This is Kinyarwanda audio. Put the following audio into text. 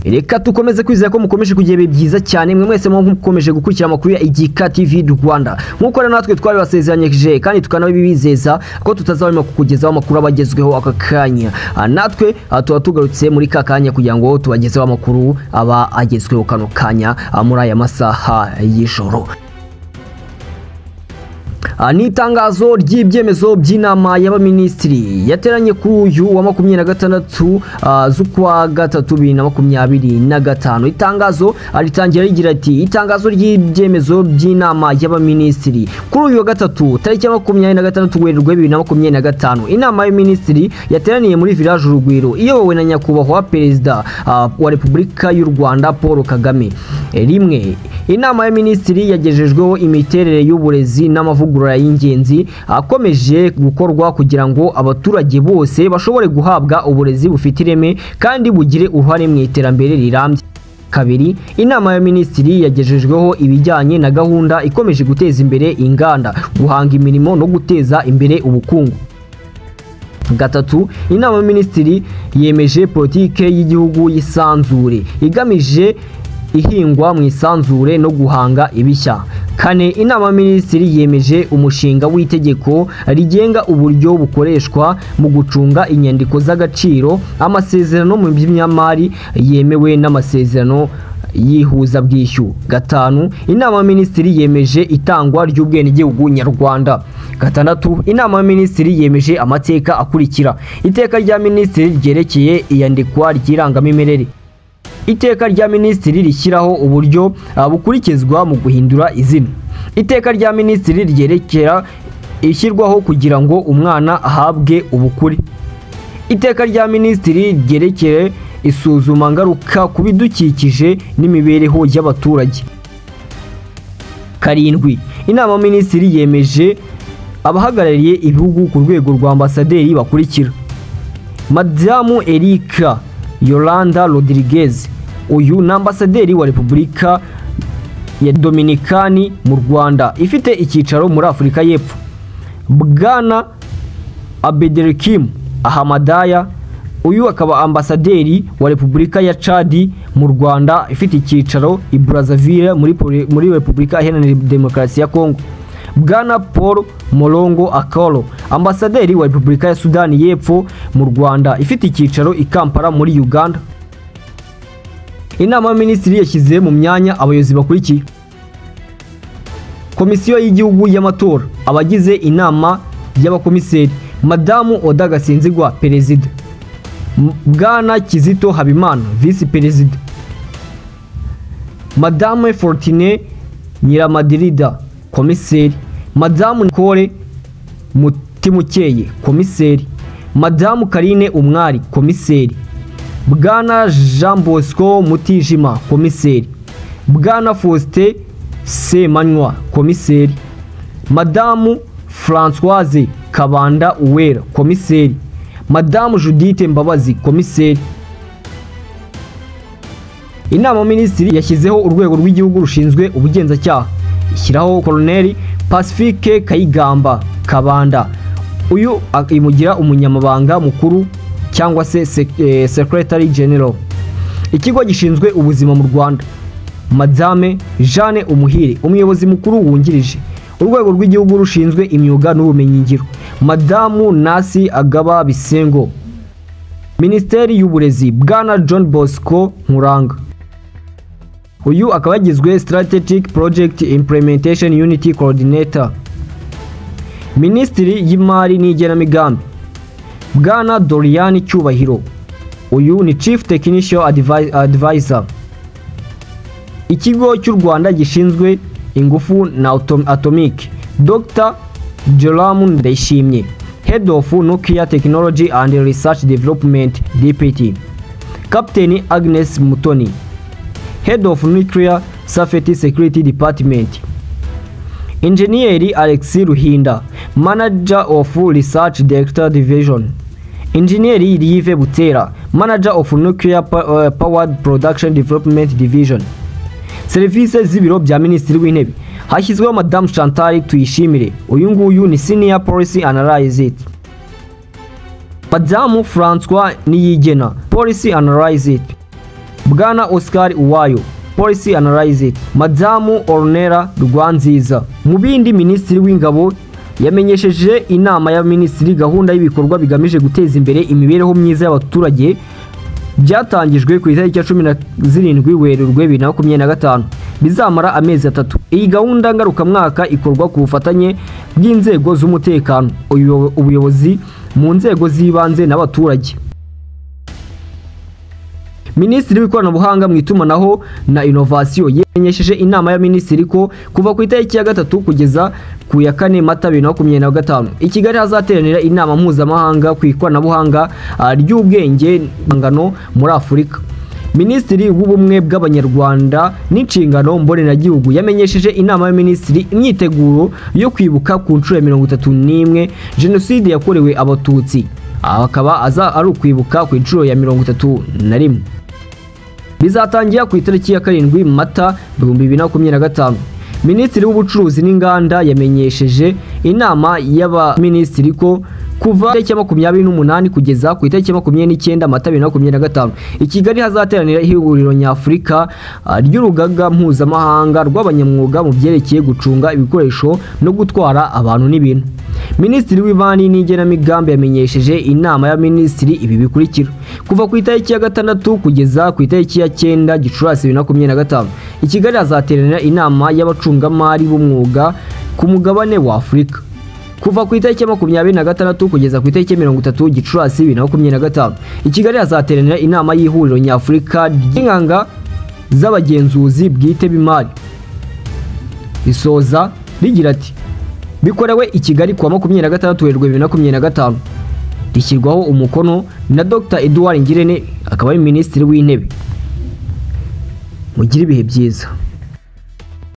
Reka tukomeze kwizera ko mukomeje kugira ibihe byiza cyane, mwe mwese mukomeje gukurikira amakuru ya Igika TV Rwanda. Nk'uko rero natwe twabibasezeranyije kandi tukanabibizeza ko tutazahwema kukugezaho amakuru abagezweho aka kanya. Natwe tuba tugarutse muri ka kanya kugira ngo tubagezeho amakuru aba agezweho kano kanya muri aya masaha y'ijoro. Ni itangazo ry'ibyemezo by'inama y'abaminisitiri yateranye kuri uyu wa 26 z'ukwa gatatu 2025. Itangazo ritangira rigira ati: itangazo ry'ibyemezo by'inama y'abaminisitiri kuri uyu wa gatatu tariki ya 26 Werurwe 2025. Inama y'abaminisitiri yateraniye muri Village Urugwiro iyobowe na Nyakubahwa Perezida wa Repubulika y'u Rwanda Paul Kagame. Rimwe, inama y'abaminisitiri yagejejweho imiterere y'uburezi n'amavugurura y'ingenzi akomeje gukorwa kugira ngo abaturage bose bashobore guhabwa uburezi bufite ireme kandi bugire uruhare mu iterambere rirambye. Kabiri, inama ya minisitiri yagejejweho ibijyanye na gahunda ikomeje guteza imbere inganda, guhanga imirimo no guteza imbere ubukungu. Gatatu, inama ya minisitiri yemeje politike y'igihugu y'isanzure igamije ihingwa mu isanzure no guhanga ibishya. Kane, inama minisitiri yemeje umushinga w'itegeko rigenga uburyo bukoreshwa mu gucunga inyandiko z'agaciro, amasezerano mu by'imari yemewe n'amasezerano y'ihuzabwishyu. Gatanu, inama minisitiri yemeje itangwa ry'ubwenegihugu nyarwanda. Gatandatu, inama minisitiri yemeje amateka akurikira: iteka rya minisitiri ryerekeye iyandikwa ry'irangamimerere, iteka rya minisitiri rishyiraho uburyo bukurikizwa mu guhindura izina, iteka rya minisitiri ryerekera ishyirwaho kugira ngo umwana ahabwe ubukure, iteka rya minisitiri ryerekeye isuzuma ngaruka ku bidukikije n'imibereho y'abaturage. Karindwi, inama minisitiri yemeje abahagarariye ibihugu ku rwego rwa ambasaderi bakurikira: Madamu Erika Yolanda Rodriguez, uyu ni ambasaderi wa Repubulika ya Dominikani mu Rwanda ifite icyicaro muri Afurika y'Epfo. Bwana Abdelkim Ahmadaya, uyu akaba ambasaderi wa Repubulika ya Chad mu Rwanda ifite icyicaro i Brazzaville muri Repubulika Iharanira Demokarasi ya Kongo. Bwana Paul Morongo Akolo, ambasaderi wa Repubulika ya Sudani y'Epfo mu Rwanda ifite icyicaro i Kampala muri Uganda. Inama y'Abaminisitiri yashyize mu myanya abayobozi bakurikiye: Komisiyo y'Igihugu y'Amatora, abagize inama y'abakomiseri: Madamu Oda Gasinzigwa, Perezida; Bwana Kizito Habimana, Visi Perezida; Madame Fortune Nyiramadirida, Komiseri; Madamu Nicole Mutimukeye, Komiseri; Madamu Karine Umwari, Komiseri; Bwana Jean Bosco Mutijima, Komiseri; Bwana Faustin Semanywa, Komiseri; Madamu Françoise Kabanda Uwera, Komiseri; Madamu Judith Mbabazi, Komiseri. Inama minisitiri yashyizeho urwego rw'igihugu rushinzwe ubugenzacyaha, ishyiraho Colonel Pacifique Kayigamba Kabanda, uyu imugira umunyamabanga mukuru cyangwa se Secretary General. Ikigo gishinzwe ubuzima mu Rwanda, Madame Jeanne Umuhire, umuyobozi mukuru wungirije. Urwego rw'igihugu rushinzwe imyuga n'ubumenyingiro, Madamu Nasi Agaba Bisengo. Minisiteri y'Uburezi, Bwana John Bosco Nkuranga, uyu akaba yagizwe Strategic Project Implementation Unit Coordinator. Minisitiri y'Imari n'igenamigambi, Bwana Dorian Cyubahiro, uyu ni Chief Technician Advisor. Ikigo cy'u Rwanda gishinzwe ingufu na atomic, Dr Joram Ndayishimye, Head of Nuclear Technology and Research Development DPT. Captain Agnes Mutoni, Head of Nuclear Safety Security Department. Engineer Alex Ruhinda, Manager of Research Director Division. Engineer Yves Butera, Manager of Nuclear Powered Production Development Division. Serivisi z'ibiro bya Minisitiri w'Intebe, hashyizweho Madamu Chantal Tuyishimire, uyu nguyu ni Senior Policy Analyst. Madamu François Niyigena, Policy Analyst. Bwana Oscar Uwayo, Policy Analyst, Madamu Ornella Rwanziza. Mu bindi, Minisitiri w'Ingabo yamenyesheje inama y'Abaminisitiri gahunda y'ibikorwa bigamije guteza imbere imibereho myiza y'abaturage byatangijwe ku itariki ya 17 Werurwe 2025, bizamara amezi 3. Iyi gahunda ngarukamwaka ikorwa ku bufatanye bw'inzego z'umutekano, ubuyobozi mu nzego z'ibanze n'abaturage. Minisitiri w'Ikoranabuhanga mu Itumanaho na Inovasiyo yamenyesheje inama y'Abaminisitiri ko kuva ku itariki ya 3 kugeza ku ya 4 Mata 2025 i Kigali hazateranira inama mpuzamahanga ku ikoranabuhanga ry'ubwenge ngano muri Afurika. Minisitiri w'Ubumwe bw'Abanyarwanda n'Inshingano Mboneragihugu yamenyesheje inama y'Abaminisitiri imyiteguro yo kwibuka ku nshuro ya 31 Jenoside yakorewe Abatutsi, akaba ari ukwibuka ku nshuro ya 31. Bizatangira ku itariki ya 7 Mata 2025. Minisitiri w'Ubucuruzi n'Inganda yamenyesheje inama y'Abaminisitiri ko kuva itariki ya 28 kugeza ku itariki ya 29 Mata 2025 i Kigali hazateranira ihuriro nyafurika ry'urugaga mpuzamahanga rw'abanyamwuga mu byerekeye gucunga ibikoresho no gutwara abantu n'ibintu. Minisitiri w'Imari n'Igenamigambi yamenyesheje inama y'Abaminisitiri ibi bikurikira: kuva ku itariki ya 6 kugeza ku itariki ya 9 Gicurasi 2025 i Kigali hazateranira inama y'abacungamari b'umwuga ku mugabane wa Afurika. Kuva ku itariki ya 26 kugeza ku itariki ya 30 Gicurasi 2025 i Kigali hazateranira inama y'ihuriro nyafurika ry'inganga z'abagenzuzi bwite b'imari. Isoza rigira ati: bikorewe i Kigali kuwa 26 Werurwe 2025, rishyirwaho umukono na Dr Edouard Ngirente, akaba ari Minisitiri w'Intebe. Mugire ibihe byiza.